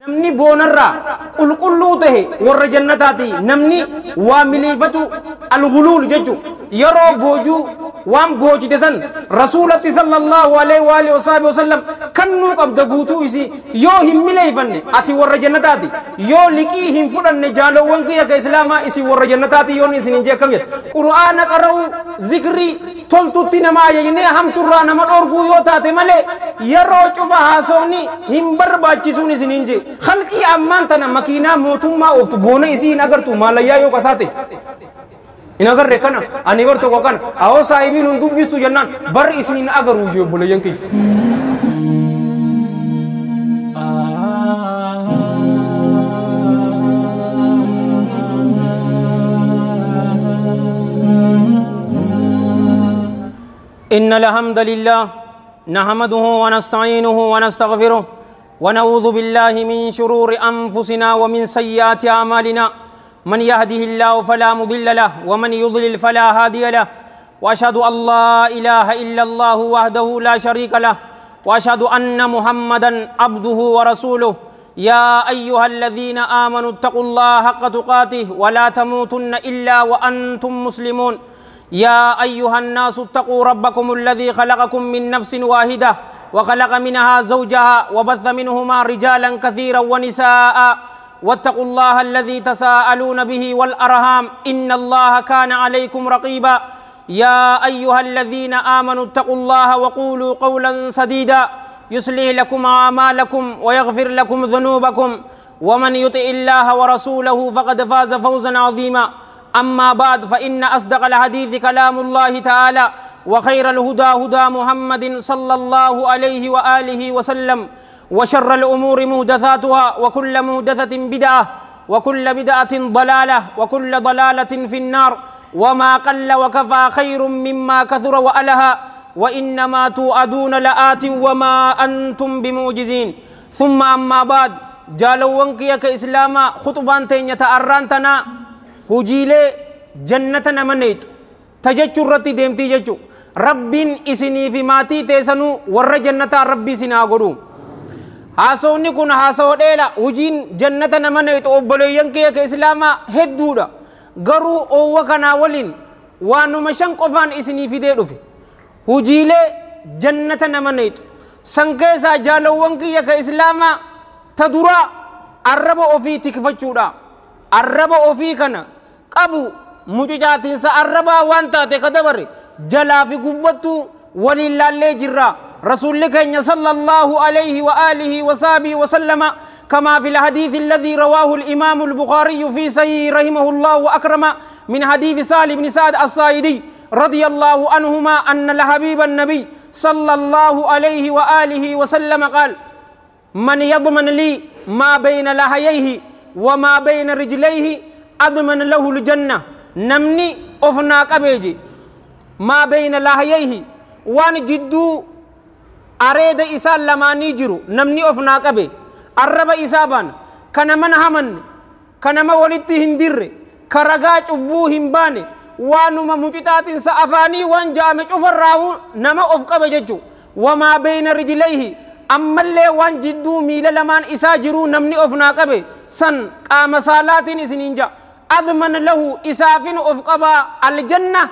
Namni boonarraa qulqulluu tahe warra jannataati. Namni waa miliifatu al-ghuluul jechu yeroo boojuu waan boojite san rasuulatti sallallahu alaihi wa alihi wasallam kannuu qabda guutuu isii yoo hin mileeyfanne ati warra jannataati. Yoo liqii hin fudhanne jaalowwan kiyya ka islaamaa isin warra jannataati yoon isin hin jeekkam jette. Qur'aana qara'uu zikrii toltutti nama ajajnee hamturraa nama dhorguu yoo taate malee yeroo cufa haasofni hin barbaachisuun isin hin jee. Khalqii ammaan tana makiinaa mootummaa ooftu boona isii hin agartu maalayyaa yoo qasaate. In agarre kana ani bar tokko kana awoo saahibiin hin dubbistu jennaan barri isin hin agaruu jee obboleeyyan kiyya. إن الحمد لله نحمده ونستعينه ونستغفره ونعوذ بالله من شرور أنفسنا ومن سيئات أعمالنا. من يهده الله فلا مضل له ومن يضلل فلا هادي له، وأشهد أن لا إله إلا الله وحده لا شريك له، وأشهد أن محمدا عبده ورسوله. يا أيها الذين آمنوا اتقوا الله حق تقاته ولا تموتن إلا وأنتم مسلمون. يا أيها الناس اتقوا ربكم الذي خلقكم من نفس واحدة وخلق منها زوجها وبث منهما رجالا كثيرا ونساء، واتقوا الله الذي تساءلون به والأرham إن الله كان عليكم رقيبا. يا أيها الذين آمنوا اتقوا الله وقولوا قولا سديدا يصلح لكم أعمالكم ويغفر لكم ذنوبكم، ومن يطع الله ورسوله فقد فاز فوزا عظيما. أما بعد، فإن أصدق الحديث كلام الله تعالى، وخير الهدى هدى محمد صلى الله عليه وآله وسلم، وشر الأمور محدثاتها، وكل محدثة بدعة، وكل بدعة ضلالة، وكل ضلالة في النار. وما قل وكفى خير مما كثر وألها، وإنما توعدون لآت وما أنتم بمعجزين. ثم أما بعد، جالوان كيك إسلاما خطبان تين يتأرانتنا hujiilee jannata nama neetu tajechuu irratti deemtii jechuu. Rabbiin isinii fi maatii teessanuu warra jannataa rabbi isin haa godhu. Haasawni kun haasawoo dheela. Hujiin jannata nama neetu obboleeyyan kiyya ka islaamaa hedduudha. Garuu oowwa kanaa waliin waanuma shan qofaan isinii fidee dhufe. Hujiilee jannata nama neetu san keessaa jaalowwan kiyya ka islaamaa ta duraa arraba ofii tikfachuudha. Arraba ofii kana qabu mucucaatiinsa arrabaa waan taate ka dabare jalaa fi gubbattuu waliin laallee jirra. Rasuulli keenya sallallahu alayhi wa alihi wa sahbihi wa sallama كما في الحديث الذي رواه الإمام البخاري في صحيح رحمه الله وأكرم من حديث سالم بن سعد الصاعدي رضي الله عنهما أن الحبيب النبي صلى الله عليه وآله وسلم قال: من يضمن لي ما بين لحييه وما بين رجليه أضمن له الجنة. نمني أفنا قبيجي ما بين لحييه وان جدو أريد إسال لما نيجرو نمني أفنا قبي الرب إسابان كان من همن كان ما ولدت هندر كرقاج أبوه هنباني وانما مجتات سأفاني وان جامج أفراه نما أفقى بججو. وما بين رجليه أما اللي وان جدو ميل لمان إساجرو نمني أفنا قبي سن قام صالات إسنينجا أضمن له إسافين أفقبا الجنة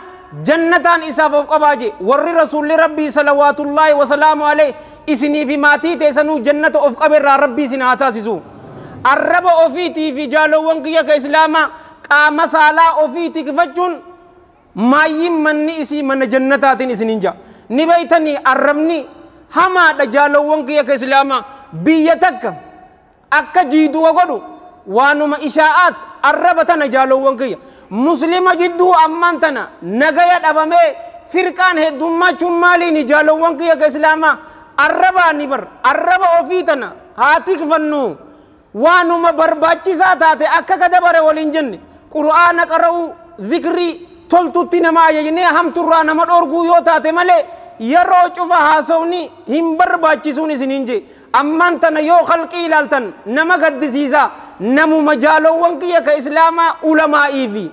جنتان إساف أفقبا جي. ور رسول ربي صلوات الله وسلامه عليه إسني في ماتي تسنو جنة أفقبا ربي سناتاسسو. الرب أفيتي في جالو وانكيا كإسلاما قام صلاة أفيتي كفجون ما يمني إسي من جنتات إسنينجا نبيتني الربني هما دجالو وانكيا كإسلاما بيتك أكا جيدو وغدو وانما إشاعات الربتنا جالو وانكيا مسلم جدو أمانتنا نغايا دبامي فرقان هدوما چمالي نجالو وانكيا كإسلاما الربا نبر الربا أوفيتنا هاتيك فنو وانما برباچي ساتاتي أكا كدبر ولنجن قرآن قرأو ذكري تلتوتي نما يجني هم ترانا مدورغو يوتاتي مالي yeroo cufa haasawni hin barbaachisuun isin hin jee. Ammaan tana yoo khalqii ilaaltan nama gaddisiisaa namuma jaalowwan kiyya ka islaamaa ulamaa'ii fi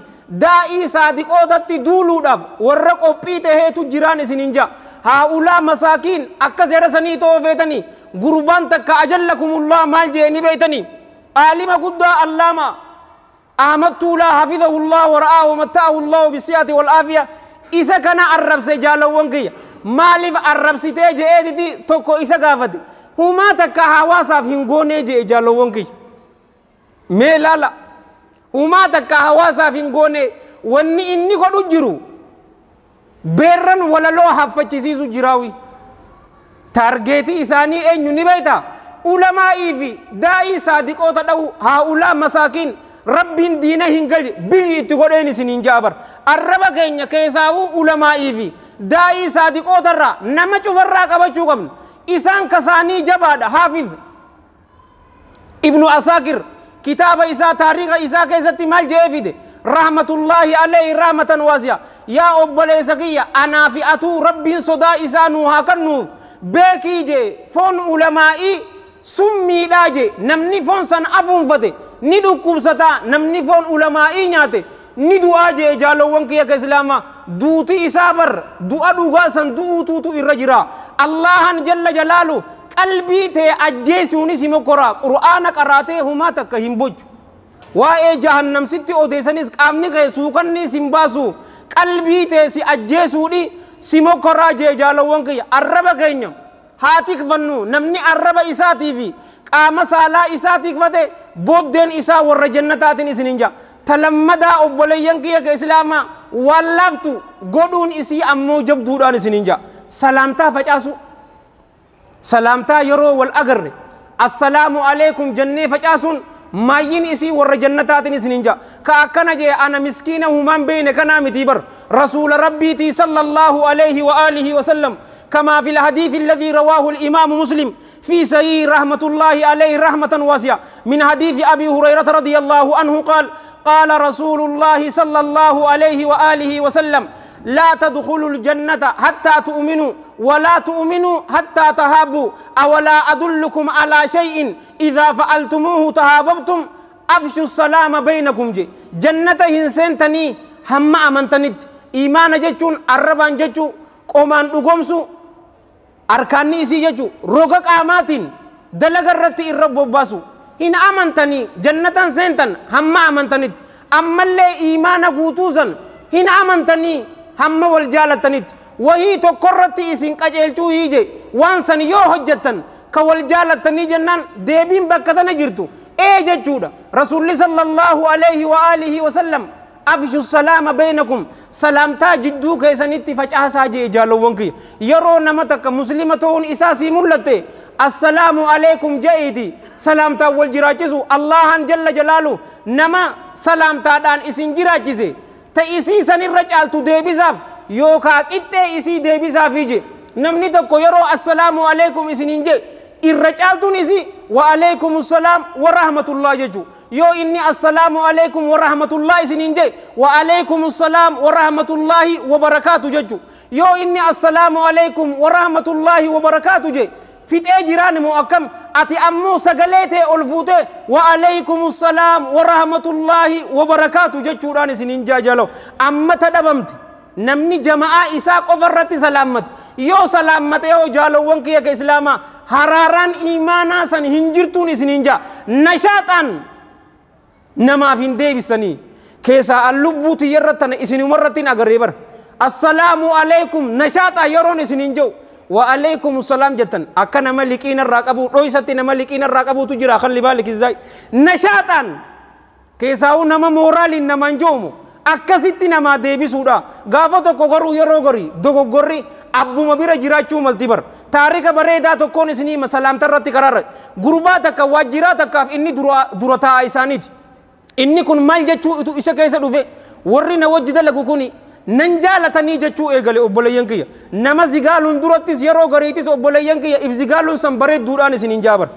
daa'ii saadiqootatti duuluudhaaf warra qophii taheetu jiraan isin hin jaa. Haa ulaa masaakiin akka seera sanii ta'oo feetanii Gurbaan takka ajallakumullah maal jee ni beeytanii? Aalima guddaa Allaama Ahmad Tuulaa hafidahullah wara'aa wamatta'ahu Allahu bisiyati wal aafiya isa kana arrabse. Jaalawwan kiyya, maaliif arrabsitee je'eetiti tokko isa gaafate. Humaa takka hawaasaaf hin goonee je'e. Jaalawwan kiyya, mee laala, humaa takka hawaasaaf hin goone. Wanni inni godhu jiru beerran walaloo haffachisiisu jiraawi. Target isaanii eenyu ni beeyta? Ulamaa'ii fi daa'ii saadiqoota dha'u. Haa ulaa masaakiin rabbiin diina hin galche biyyi itti godheen isin hin jaabar. Arraba keenya keessaawuu ulamaa'ii fi daa'ii saadiqootarraa nama cufarraa qabachuu qabna. Isaan kasaanii jabaadha. Haafiz Ibnu Asaakir kitaaba isaa taariika isaa keessatti maal je'ee fide? Rahmatullaahi alayhi rahmatan waasi'a. Yaa obboleessa kiyya, anaa fi atuu rabbiin sodaa isaa nuu haa kennu. Beekii jee, foon ulamaa'ii summiidhaa jee. Namni foon san afuunfate ni dhukkubsataa, namni foon ulamaa'ii nyaate ni du'aa jee. Jaalowwan kiyya ka islaamaa, duuti isaa bar du'a dhugaa san du'uutuutu irra jira. Allahan jalla jalaalu qalbii tee ajjeesuunis si mokkoraa. Qur'aana qaraatee humaa takka hin bochu, waa'ee jahannamsitti odeessanis qaamni kee suukanni sin baasu, qalbii tee si ajjeesuudhi si mokkoraa jee. Jaalowwan kiyya, arraba keenya haa tikfannu. Namni arraba isaatii fi qaama saalaa isaa tikfate booddeen isaa warra jannataatiin isin hin jaa. Talammadaa, obboleeyyan kiyya ka islaamaa, waan laaftu godhuun isii ammoo jabduudhaan isin hin jaa. Salaamtaa facaasu, salaamtaa yeroo wal agarre assalaamu alaikum jennee facaasuun maayyin isii warra jannataatiin isin hin jaa. Ka akkana jee ana miskiina humaan beeyne kanaa mitii bar, rasuula rabbiitii sallallahu alayhi wa alihi wa sallam. كما في الحديث الذي رواه الإمام مسلم في صحيح رحمة الله عليه رحمة واسعة من حديث أبي هريرة رضي الله عنه قال: قال رسول الله صلى الله عليه وآله وسلم: لا تدخلوا الجنة حتى تؤمنوا ولا تؤمنوا حتى تهابوا، أولا أدلكم على شيء إذا فعلتموه تهاببتم؟ أفشوا السلام بينكم. جي جنة هنسنتني هم أمنتنت. إيمان جتشون الربان جتشو قومان دقومسو arkaanni isii jechu roga qaamaatiin dalaga irratti irra bobbaasu. Hin amantanii jannatan seentan hamma amantanitti, ammallee iimaana guutuu san hin amantanii hamma wal jaalattanitti. Wahii tokkorratti isin qajeelchuu hiije, waan san yoo hojjettan ka wal jaalattanii jennaan deebiin bakka tana jirtu ee jechuudha. Rasuulli sallallahu alayhi wa alihi wa sallam afshu salaama baynakum, salaamtaa jidduu keessanitti facaasaa jee. Jaalowwan kiyya, yeroo nama takka muslima ta'uun isaa sii mul'atte assalaamu alaykum je'iiti salaamtaan wal jiraachisu. Allahan jalla jalaalu nama salaamtaadhaan isin jiraachise ta isii sanirra caaltu deebisaaf yookaa qixxee isii deebisaaf je. Namni tokko yeroo assalaamu alaykum isiniin je irra caaltuun isii wa alaykum assalaam wa rahmatullah jechuu. Yoo inni assalaamu alaykum wa rahmatullah isiniin je, wa alaykum assalaam wa rahmatullahi wa barakaatu jechu. Yoo inni assalaamu alaykum wa rahmatullahi wa barakaatu je fixee jiraan moo akkam? Ati ammoo sagalee ta'e ol fuutee wa alaykum assalaam wa rahmatullahi wa barakaatu jechuudhaan isiniin jaajalo. Amma ta dhabamte namni jama'aa isaa qofa irratti salaammate. Yoo salaammate yoo, jaalowwan kiyya ka islaamaa, haraaraan imaanaa san hin jirtuun isiniin jaa. Nashaaxaan namaaf hin deebisanii keessaa an lubbuu tiyya irratti tana isinuma irratti hin agarree bara. Assalaamu alaykum nashaaxaa yeroon isiniin jiru wa alaykum salaam jettan akka nama liqiina irraa qabu dhoysatti nama liqiina irraa qabutu jira. Kalli baalik izzaay nashaaxaan keessaa'uu nama mooraaliin namaan joomu akkasitti namaa deebisuudha. Gaafa tokko garuu yeroo garii dogoggorri abbuma bira jiraachuu malti bar. Taarika bareedaa tokkoon isinii salaamta irratti karaarra gurbaa takka waajjiraa takkaaf inni dura taa'a isaaniiti. Inni kun maal jechuu itu isa keessa dhufe? Warri na wajji dalagu kuni nan jaalatanii jechuu eegale. Obboleeyyan kiyya, nama zigaaluun durattis yeroo gariitis, obboleeyyan kiyya, if zigaaluun san bareedduudhaan isin hin jaabar.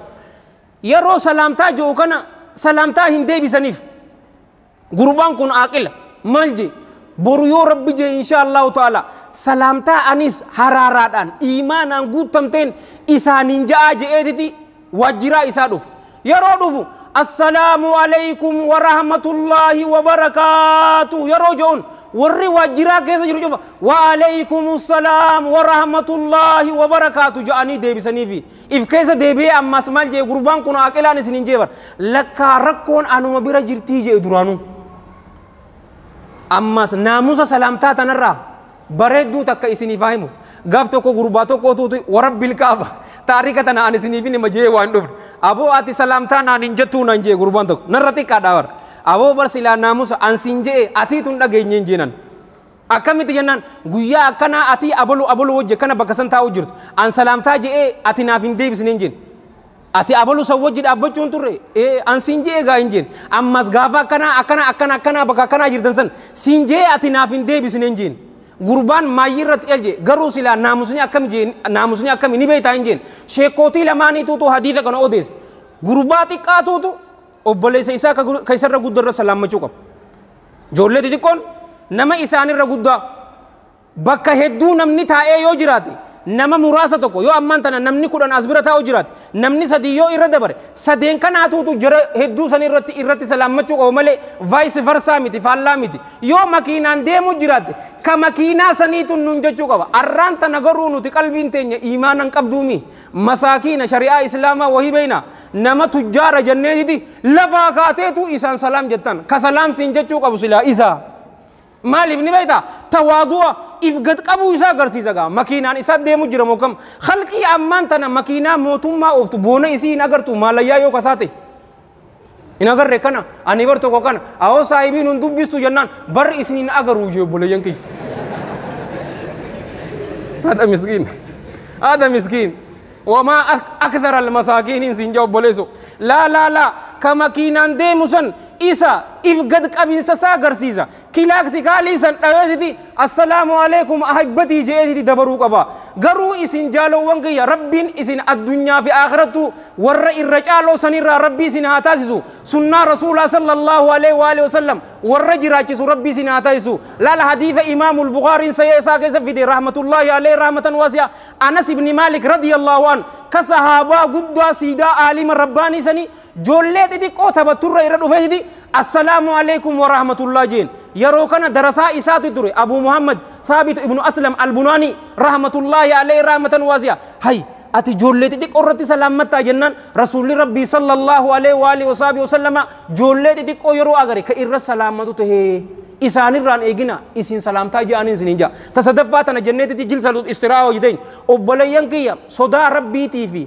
Yeroo salaamtaa ji'u kana salaamtaa hin deebisaniif. Gurbaan kun aaqila maal jee? Boru yoo rabbi jee insha Allahu ta'ala salaamtaa anis haraaraadhaan iimaanaan guutamteen isaaniin ja'aa je'eetiti waajjiraa isaa dhufe. Yeroo dhufu assalaamu alaykum wa rahmatullaahi wa barakaatu yeroo je'uun warri waajjiraa keessa jiru cufa wa alaykum salaam wa rahmatullahi wa barakaatu ja'anii deebisaniifi if keessa deebi'ee ammas maal jee gurbaan kun aqilaan isin hin jeebar lakkaa rakkoon anuma bira jirtii jee duraanuu ammas naamusa salaamtaa tanarraa bareedduu takka isiniif haa himu gaaf tokko gurbaa tokkotuutu warabbil kaaba taarika tana ani isiniif hima jee waan dhufne aboo ati salaamtaa naan hin jettuu naan jee gurbaan tokko narra xiqqaadhaa bara aboo bar silaa naamusa an siin jee atii tun dhageenye hin jeenan akkamitti jennaan guyyaa akkanaa atii abalu abalu wajji akkana bakka san taa'u jirtu an salaamtaa je'ee ati naaf hin deebisne hin jeen ati abalu san wajji dhaabbachuun turre an siin je'ee gaa hin jeen ammas gaafa akkanaa akkana akkana akkanaa bakka akkanaa jirtan san siin je'ee ati naaf hin deebisne hin jeen gurbaan maayyii irratti elje garuu silaa naamusni akkami jeen naamusni akkami ni beektaa hin jeen sheekootii lamaaniituutu hadiisa kana odeesse gurbaa xiqqaatuutu obboleessa isaa ka isarra guddaa irra salaammachuu qaba. Ijoollee xixiqqoon nama isaanirra guddaa bakka hedduu namni taa'ee yoo jiraate nama muraasa tokko yoo ammaan tana namni 10 as bira taa'u jiraate namni 3 yoo irra dabare sadeen kanaatuutu jara hedduu san irratti salaammachuu qabu malee vice versa miti faallaa miti yoo makiinaan deemu jiraate ka makiinaa saniitu nun jechuu qaba arraan tana garuu nuti qalbiin teenya iimaanan qabduumi masaakiina shari'aa islaamaa wahii beeyna nama tujjaara jenneetiti lafaa kaateetu isaan salaam jettan ka salaam siin jechuu qabu silaa isaa maaliif ni beektaa tawaadu'a if gad qabuu isaa agarsiisa gaa makiinaan isaa deemu jira moo kam khalqii ammaan tana makiinaa mootummaa ooftu boona isii hin agartu maalayyaa yoo kasaa ta'e hin agarre kana ani bar tokko kana awoo saahibiin hin dubbistu jennaan barri isin hin agaruu jee obboleeyyan kiyya. Haadha miskiin haadha miskiin wamaa akthara almasaakiin hin siin jaa obboleessu laa laa laa ka makiinaan deemu san isa if gad qabinsa isaa agarsiisa kilaaksi kaalii san dhaweesiti assalaamu alaikum ahibbatii je'eetiti dabaruu qaba garuu isin jaalowwan kiyya rabbiin isin addunyaa fi akhirattu warra irra caaloo sanirraa rabbii isin haa taasisu sunnaa rasuulaa sallallahu alaihi wa alihi wasallam warra jiraachisu rabbii isin haa taasisu laala hadiisa imaamul bukaariin sayee isaa keessa fide rahmatullaahi alaihi rahmatan waasi'a anas ibni maalik radiyallahu an ka sahaabaa guddaa siidaa aalima rabbaanii sanii joollee xixiqqoo taphatturra irra dhufeetiti assalaamu alaikum wa rahmatullah jeen yeroo kana darasaa isaatu ture abu muhammad thaabit ibnu aslam albunaani rahmatullaahi alaihi rahmatan waasi'a hay ati joollee xixiqqoo irratti salaammattaa jennaan rasuulli rabbii sallallahu alaihi wa alihi wasaabihi wasallama joollee xixiqqoo yeroo agare ka irra salaammatu tahee isaanirraan eegina isin salaamtaa je'aniin isiniin ja'a tasadaffaa tana jenneetiti jilsa istiraa hojjeteen obboleeyyan kiyya sodaa rabbiitii fi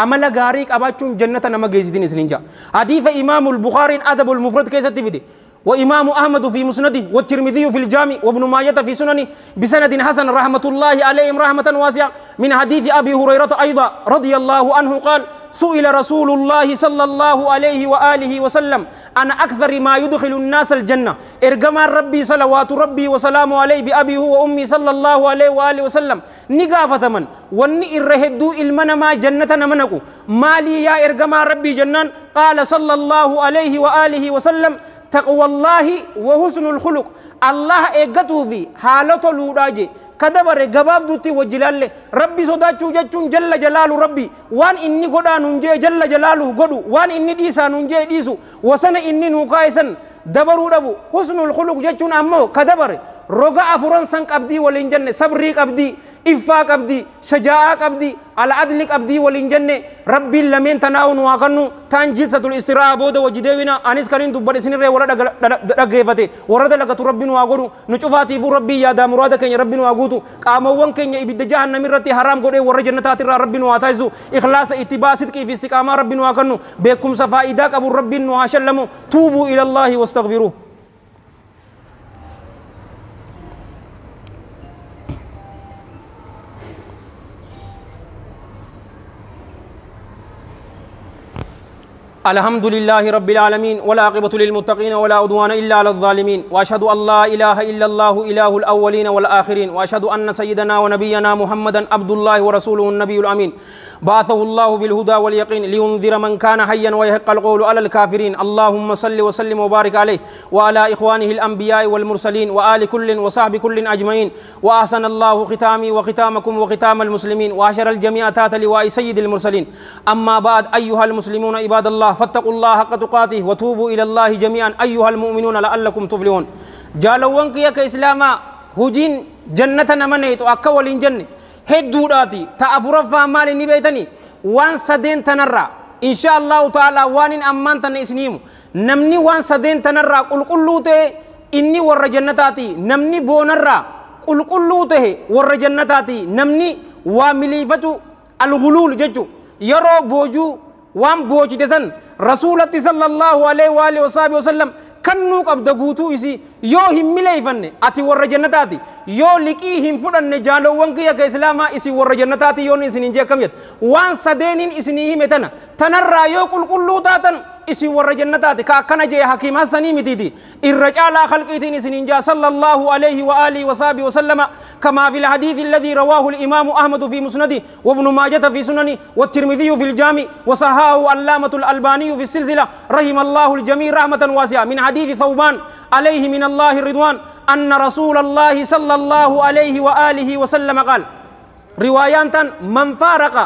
amala gaarii qabaachuun jannata nama geessitin isiniin ja'a hadiisa imaamul bukaariin adabul mufrad keessatti fide وإمام أحمد في مسنده والترمذي في الجامع وابن ماجة في سننه بسند حسن رحمة الله عليهم رحمة واسعة من حديث أبي هريرة أيضا رضي الله عنه قال سئل رسول الله صلى الله عليه وآله وسلم عن أكثر ما يدخل الناس الجنة إرجما ربي صلوات ربي وسلامه عليه بأبي هو وأمي صلى الله عليه وآله وسلم نقافة من وني إرهدو إلمنا ما جنة منكو مالي يا إرجما ربي جنان قال صلى الله عليه وآله وسلم تقوى الله وحسن الخلق الله إيجاتو في حالته لوراجي كدبر جباب دوتي وجلاله ربي صداتشو جتشون جل جلاله ربي وان إني قدا ننجي جل جلاله قدو وان إني ديسا ننجي ديسو وسن إني نوكايسن دبرو دبو حسن الخلق جتشون أمو كدبر رجاء فرنسان قبدي ولنجن صبري قبدي إفا قبدي شجاعة قبدي العدل قبدي ولنجن ربي لمن تناون واغنو تان جلسة الاستراحة بود وجديونا أنيس كريم دبر سنين ورد رجيفته ورد لك ربي واغرو نشوفاتي فو ربي يا دا مرادك يا ربي واغوتو قاموان كن يبد جهنم رتي حرام غوري ورد جنتات ربي واتايزو إخلاص اتباع صدق في استقامة ربي واغنو بكم صفائدك أبو ربي واشلمو توبوا إلى الله واستغفروه. الحمد لله رب العالمين والعاقبة للمتقين ولا عدوان إلا على الظالمين وأشهد أن لا إله إلا الله إله الأولين والآخرين وأشهد أن سيدنا ونبينا محمدا عبد الله ورسوله النبي الأمين بعثه الله بالهدى واليقين لينذر من كان حيا ويحق القول على الكافرين. اللهم صل وسلم وبارك عليه وعلى إخوانه الأنبياء والمرسلين وآل كل وصحب كل أجمعين. وأحسن الله ختامي وختامكم وختام المسلمين وأشر الجميع تات لواء سيد المرسلين. أما بعد، أيها المسلمون عباد الله، فاتقوا الله حق تقاته وتوبوا إلى الله جميعا أيها المؤمنون لعلكم تفلحون. Jaalawwan kiyya ka islaamaa hojiin jannata nama neetu akka waliin jenne hedduudhaati. Ta afuraffaa maali ni beeytanii? Waan sadeen tanarraa insha Allahu ta'ala waan hin ammaan tana isin himu. Namni waan sadeen tanarraa qulqulluu ta'e inni warra jannataati. Namni boonarraa qulqulluu ta'e warra jannataati. Namni waa miliifatu al-ghuluul jechu yeroo boojuu waan boojite san rasuulatti sallallahu alaihi wa alihi wasallam kannuu qabda guutuu isii yoo hin mileeyfanne ati warra jannataati. Yoo liqii hin fudhanne jaalowwan kiyya ka islaamaa isin warra jannataati yoon isin hin jee akkam jette waan sadeeniin isinii hime tana tanarraa yoo qulqulluu taatan isin warra jannataati. Ka akkana jee hakiim hassanii mitiiti irra caalaa khalqiitiin isin hin jaa sallallahu alayhi wa alihi wa sahbihi wa sallama كما في الحديث الذي رواه الإمام أحمد في مسنده وابن ماجة في سننه والترمذي في الجامع وصححه علامة الألباني في السلسلة رحم الله الجميع رحمة واسعة من حديث ثوبان عليه من الله الرضوان أن رسول الله صلى الله عليه وآله وسلم قال روايان من فارق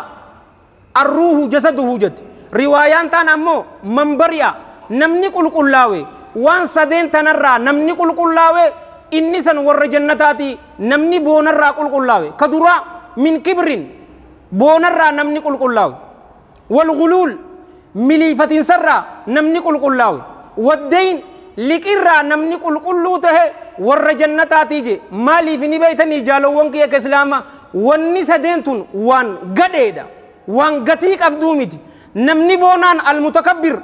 الروح جسده جد روايان أمو من بريا نمني قل قلاوي وان سدين تنرى نمني قل قلاوي إني سن ور جنتاتي نمني بونرى قل قلاوي كدرا من كبر بونرى نمني قل قلاوي والغلول مليفة سرى نمني قل قلاوي والدين لكرا نمني قل قلوته ور جنتاتي جي مالي في نبيتني جالوون كي كسلاما واني سدينتون وان قديدا وان قتيك أبدومتي نمني بونان المتكبر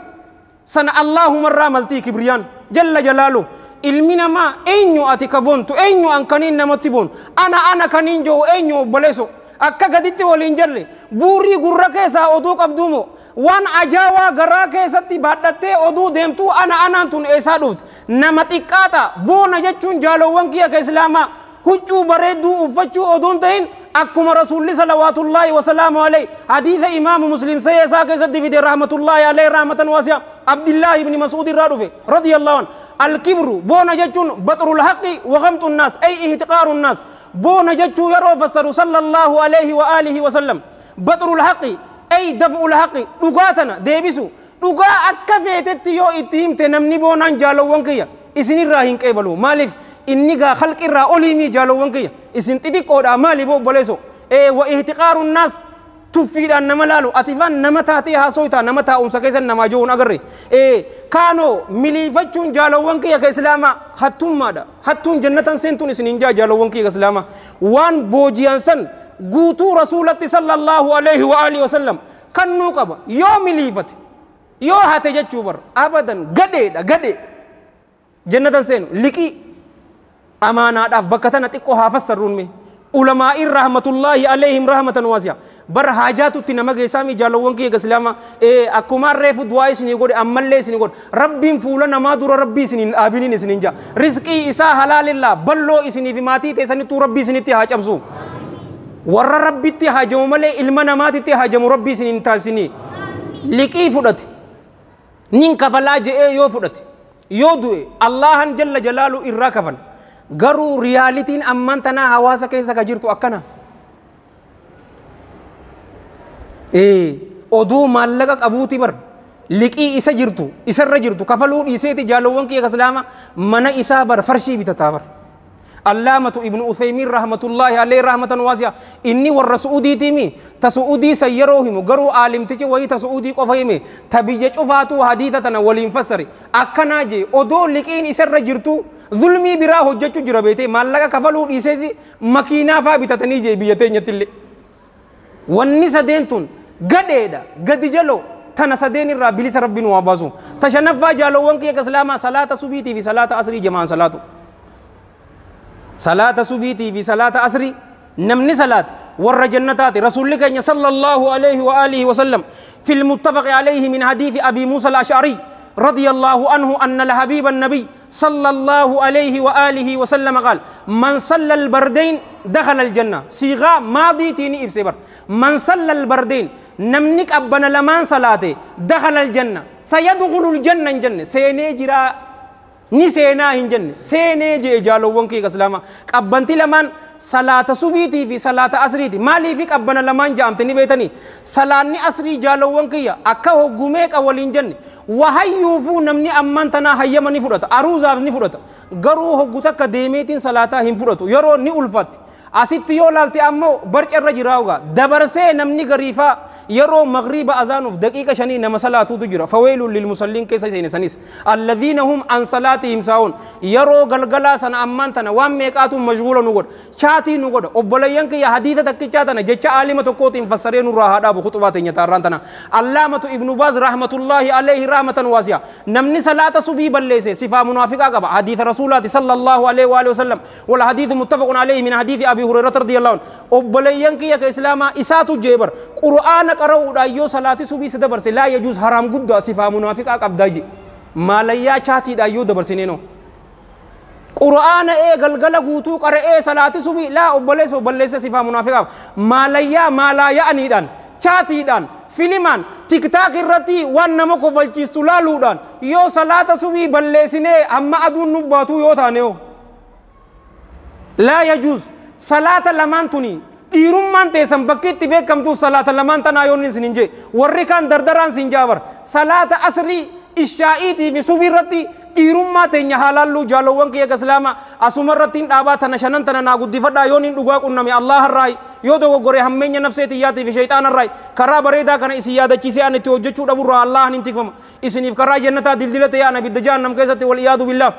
سن الله مرة ملتي كبريان جل جلاله ilmi namaa eenyu ati ka boontu eenyu an kaniin namatti boonu ana kaniin jiru eenyu obboleesso akka gaditti waliin jalle buurii gurra keessaa oduu qabduumo waan ajaawaa garaa keessatti baadhattee oduu deemtuu ana anaan tun eessaa dhufte nama xiqqaata boona jechuun jaalowwan kiyya ka islaamaa huccuu bareedduu uffachuu oduun ta'in akkuma rasuulli salawaatullaahi wasalaamu alayhi hadiisa imaamu muslim sayya isaa keessatti fide rahmatullaahi alayhi rahmatan waasi'a abdillaahi ibni mas'uud irraa dhufe radiyallahu anhu الكبر بونا جتون بطر الحق وغمط الناس أي اهتقار الناس بونا جتو يرو فسر صلى الله عليه وآله وسلم بطر الحق أي دفع الحق دقاتنا ديبسو دقا أكفيتت يو اتهم تنمني بونا جالو وانكيا إسن الراهن كيبلو مالف إنيغا خلق الرا أوليمي جالو وانكيا إسن تدقو دا مالي بو بوليسو إيه واهتقار الناس tuffiidhaan nama laalu atifaan nama taatee haasoytaa nama taa'umsa keessa namaa jiruun agarre kaanoo miliifachuun jaalowwan kiyya ka islaamaa hattummaadha hattuun jannatan seentuun isin hin jaa jaalowwan kiyya ka islaamaa waan booji'an san guutuu rasuulatti sallallahu alaihi wa alihi wasallam kannuu qaba yoo miliifate yoo hate jechuu bar abadan gadheedha gadhee jannatan seenu liqii amaanaadhaaf bakka tana xiqqoo haa fassarruun mee علماء رحمة الله عليهم رحمة واسعة بر حاجات تنما جسامي جالوون كي اسلاما اكما ريف دعاء سني غود امل سني غود ربي فولا نما دور ربي سنين ابينين سنين جا رزقي اسا حلال الله بلو اسني في ماتي تسني تو ربي سني تي حاجبسو ور ربي تي حاجو ملي علم نماتي تي حاجم ربي سنين تاسني لقي فدت نين كفلا جي يو فدت يو دوي الله جل جلاله إرا كفن garuu riyaalitiin ammaan tanaa hawaasa keessa ka jirtu akkana oduu maallaqa qabuuti bar liqii isa jirtu isarra jirtu kafaluu dhiiseeti jaalowwan kiyya islaama mana isaa bar farshii bitataa bar allaamatu ibnu uthaymiin rahmatullaahi alayhi rahmatan waasi'a inni warra su'uudiitiimi ta su'uudii san yeroo himu garuu aalimtichi wayii ta su'uudii qofa hime ta biyya cufaatuu hadiisa tana waliin fassare akkanaa jee odoo liqiin isarra jirtu zulmii biraa hojjechuu jira beetee maallaqa kafaluu dhiiseeti makiinaa faa bitatanii jee biyya teenyatti illee wanni sadeen tun gadheedha gadi jaloo tana sadeen irraa bilisa rabbiin waa baasu ta shanaffaa jaalowwan kiyya islaamaa salaata subiitii fi salaata asrii jamaan salaatu salaata subiitii fi salaata asrii namni salaata warra jannataati rasuulli keenya sallallahu alaihi wa alihi wa sallam fi lmuttafaqi alayhi min hadiisi abi muusa al-ash'ari رضي الله عنه أن الحبيب النبي صلى الله عليه وآله وسلم قال من صلى البردين دخل الجنة صيغة ماضي تيني إبسبر من صلى البردين نمنك أبنا لمن صلاته دخل الجنة سيدخل الجنة الجنة سيني جرا ني سينا هنجنة سيني جي جالو ونكي كسلاما أبنتي لمن صلاة سبيتي في صلاة أسريتي مالي في قبنا لمان جامتني بيتني صلاة أسري جالوان كيا أكا هو قميك أولين جن وهيوفو نمني أمان تنا هيما نفرت أروزا نفرت غرو هو قتك ديميتين صلاة هم فرت يرو ني ألفت asitti yoo laalte ammoo barcarra jiraawga dabarsee namni gariifaa yeroo magriba azaanuuf daqiiqa 5 nama salaatuutu jira faweelun lilmusalliin keessa seene sanis alladhiina hum an salaatihim saa'uun yeroo galgalaa sana ammaan tana waan meeqaatu mashguula nu godha chaatii nu godha obboleeyyan kiyya hadiisa takkichaa tana jecha aalima tokkootiin fassaree nurraa haa dhaabu khuxubaa teenya taarraan tana allaamatu ibnu baaz rahmatullaahi alayhi rahmatan waasi'a namni salaata subii balleesse sifaa munaafiqaa qaba hadiisa rasuulaati sallallahu alayhi wa alihi wasallam wal hadiisu muttafaqun alayhi min hadiisi abi هريرة رضي الله عنه أبليان كي إسلاما إساتو جبر قرآن قرأوا دايو صلاة سبي سدبر لا يجوز حرام قد صفة منافق أبداجي ما ليا شاتي دايو دبر سنينو قرآن إيه غلغل غوتو قرأ إيه صلاة سبي لا أبليس أبليس صفة منافق ما ليا ما لا يعني دان شاتي دان فيلمان تيك تاك الرتي وان نمكو فالجيستو لالو دان يو صلاة سبي بلسيني أما أدون نباتو يو تانيو لا يجوز صلاة لمان توني dhiirummaan teessan bakki itti beekamtu salaata lamaan tanaa yoon isin hin jee warri kaan dardaraan sin jaabar salaata asrii ishaa'iitii fi subii irratti dhiirummaa teenya haalalluu jaalowwan kiyya islaama asuma irratti hin dhaabaa tana shanan tana naa guddifadhaa yoon hin dhugaa qunname Allah irraayi yoo dogoggore hammeenya nafsee tiyyaatii fi shayxaana irraayi karaa bareedaa kana isin yaadachiisee an itti hojjechuu dhaburraa Allah hin tikfama isiniif karaa jannataa dildila ta'ee ana ibidda jahannam keessatti wal iyaadu billaah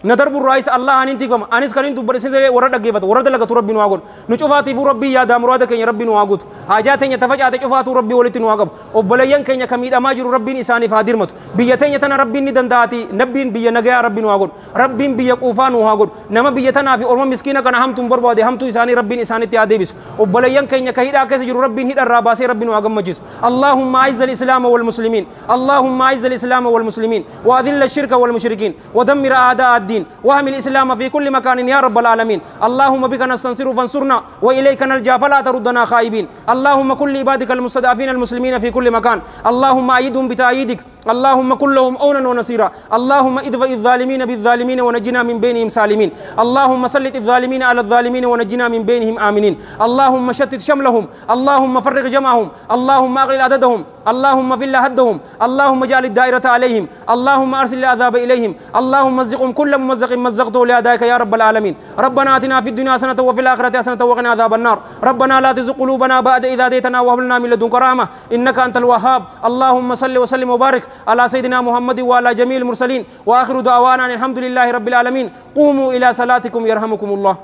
ندرب الرئيس الله أن انتقم أنيس كريم تبرسين زي ورد أجيبته ورد لك ربي نواقول نشوفاتي في ربي يا دام مرادك يا ربي نواقول حاجاتين يتفجأ تشوفات ربي ولتي نواقب وبليان كين يكمل أماجر ربي إنسان فادر مت بيتين يتنا ربي ندنداتي نبين بيا نجا ربي نواقول ربي بيا كوفان نواقول نما بيتنا في أرم مسكينة كان هم تنبر بعد هم تو إنسان ربي إنسان تياديبس وبليان كين يكهيد أكيس جر ربي هيد الرباسي ربي نواقب مجلس اللهم أعز الإسلام والمسلمين اللهم أعز الإسلام والمسلمين وأذل الشرك والمشركين ودمر أعداء الدين وهم الإسلام في كل مكان يا رب العالمين اللهم بك نستنصر فانصرنا وإليك نلجأ فلا تردنا خائبين اللهم كل عبادك المستضعفين المسلمين في كل مكان اللهم أيدهم بتأييدك اللهم كن لهم أونا ونصيرا اللهم ادفع الظالمين بالظالمين ونجنا من بينهم سالمين اللهم سلط الظالمين على الظالمين ونجنا من بينهم آمنين اللهم شتت شملهم اللهم فرق جمعهم اللهم أغلل عددهم اللهم فل هدهم اللهم اجعل الدائرة عليهم اللهم أرسل العذاب إليهم اللهم مزقهم كل ممزق مزقته لأدائك يا رب العالمين ربنا آتنا في الدنيا حسنة وفي الآخرة حسنة وقنا عذاب النار ربنا لا تزغ قلوبنا بعد إذ هديتنا وهب لنا من لدنك رحمة إنك أنت الوهاب اللهم صل وسلم وبارك على سيدنا محمد وعلى جميع المرسلين وآخر دعوانا الحمد لله رب العالمين قوموا إلى صلاتكم يرحمكم الله.